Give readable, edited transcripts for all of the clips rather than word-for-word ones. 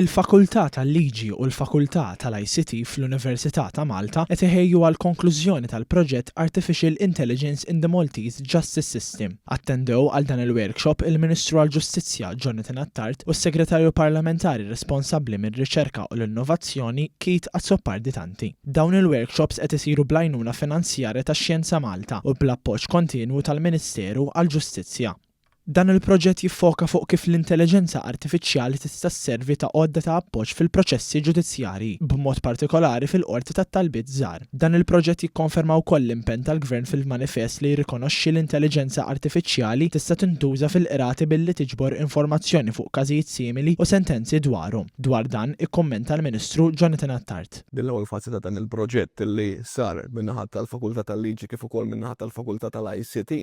Il-Fakultà tal-Liġi u l-Fakultà tal-ICT fl-Università ta' Malta qed iħejju għall-konklużjoni tal-proġett Artificial Intelligence in the Maltese Justice System. Attendew għal dan il-workshop il-Ministru għall-Ġustizzja Jonathan Attard u s-Segretarju Parlamentari responsabbli mir-Riċerka u l-Innovazzjoni Keith Azzopardi Tanti. Dawn il-workshops qed isiru bl-għajnuna finanzjarja ta' Xjenza Malta u bl-appoġġ kontinwu tal-Ministeru għall-Ġustizzja. Dan il-proġett jiffoka fuq kif l-intelliġenza artifiċjali tista' sservi ta' għodda ta' appoġġ fil-proċessi ġudizzjarji, b'mod partikolari fil-Qorti tat-Talbiet Żgħar. Dan il-proġett jikkonferma wkoll l-impenn tal-Gvern fil-manifest li jirrikonoxxi l-intelliġenza artifiċjali tista' tintuża fil-qrati billi tiġbor informazzjoni fuq każijiet simili u sentenzi dwarhom. Dwar dan ikkummenta l-Ministru Jonathan Attard. Din l-ewwel fażi ta' dan il-proġett li sar min-naħa tal-Fakultà tal-Liġi kif ukoll min-naħa tal-Fakultà tal-ICT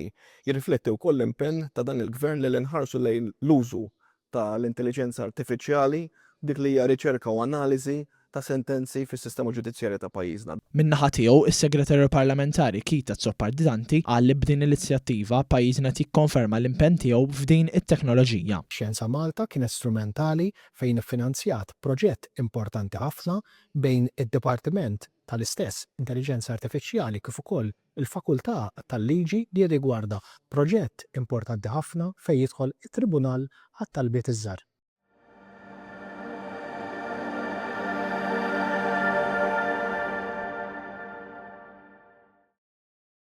Jirrifletti wkoll l-impenn ta' dan il-Gvern li nħarsu lejn l-użu ta' l-intelliġenza artifiċjali f'dik li hija riċerka u analiżi ta' sentenzi fis-sistema ġudizzjarja ta' pajjiżna. Min-naħa tiegħu, is-Segretarju Parlamentari Keith Azzopardi Tanti qal li b'din l-inizjattiva pajjiżna qed jikkonferma l-impenn tiegħu f'din it-teknoloġija. Xjenza Malta kienet strumentali fejn iffinanzjat proġett importanti ħafna bejn id-Dipartiment tal-istess Intelliġenza Artifiċjali kif ukoll il-Fakultà tal-Liġi li jirrigwarda proġett importanti ħafna fejn jidħol it-Tribunal għat-Talbiet iż-Żgħar.